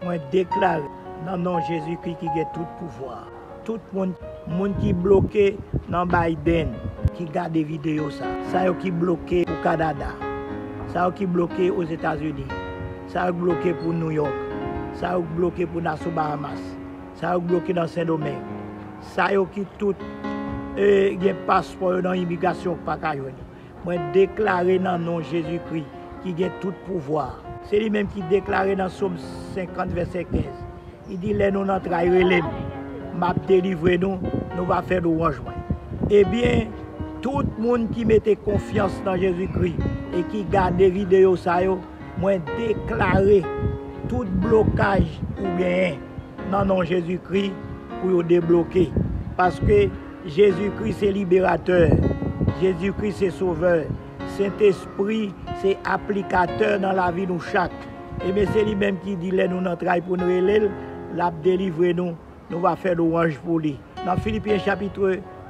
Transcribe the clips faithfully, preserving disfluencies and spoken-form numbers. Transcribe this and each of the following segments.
Mwen deklare nan non Jezikri ki gen tout pouvwa, tout moun, moun ki bloke nan Biden, ki gade videyo sa, sa yo ki bloke pou Kanada, sa yo ki bloke Ozetazini, sa yo ki bloke pou New York, sa yo ki bloke pou nasyon Bahamas, sa yo ki bloke nan Sendomeng, sa yo ki tout e, gen paspò yo nan imigrasyon pa ka jwenn. Mwen deklare nan non Jezikri ki gen tout pouvwa. Se li menm ki deklare nan Sòm senkant vèsè kenz. Li di, lè nou nan tray, rele m, m ap delivre nou, nou va fè lwanj mwen. Ebyen, tout moun ki mete konfyans nan Jezikri e ki gade videyo sa yo, mwen deklare tout blokaj ou genyen nan non Jezikri pou yo debloke. Paske Jezikri se liberatè, Jezikri se sovè, Sentespri se aplikatè nan lavi nou chak. Ebyen, se li menm ki di lè nou nan tray pou n rele l, l ap delivre nou, nou va fè lwanj pou li. Nan Filipyen chapit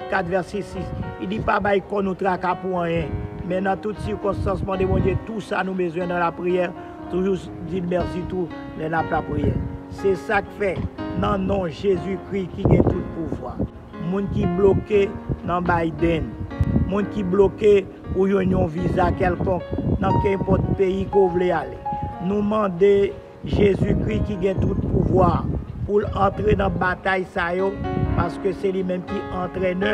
kat vèsè sis, li di, pa bay kò nou traka pou anyen, men nan tout sikonstans, mande Bondye tou sa nou bezwen nan lapriyè, toujou di l mèsi tou lè n ap lapriyè. Se sa k fè, nan non Jezikri ki gen tout pouvwa, moun ki bloke nan Biden, moun ki bloke pou jwenn yon viza kèlkonk nan kenpòt peyi ke w vle ale, nou mande Jezikri ki gen tout pouvwa pou l antre nan batay sa yo, paske se li menm ki antrènè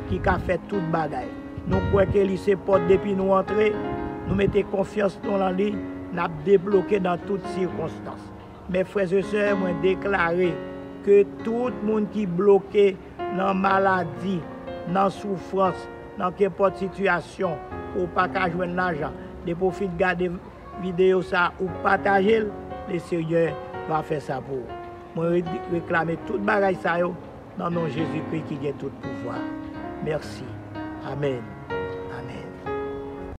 ki ka fè tout bagay. Nou kwè ke li se pòt, depi nou antre, nou mete konfyans nou nan li, n ap debloke nan tout sikonstans. Men frè e sè, mwen deklare ke tout moun ki bloke nan maladi, nan soufrans, nan kenpòt sitiyasyon, ou pa ka jwenn lajan, depi w fin gade videyo sa ou pataje l, le Senyè va fè sa pou ou. Mwen re- reklame tout bagay sa yo nan non Jezikri ki gen tout pouvwa. Mèsi. Amèn.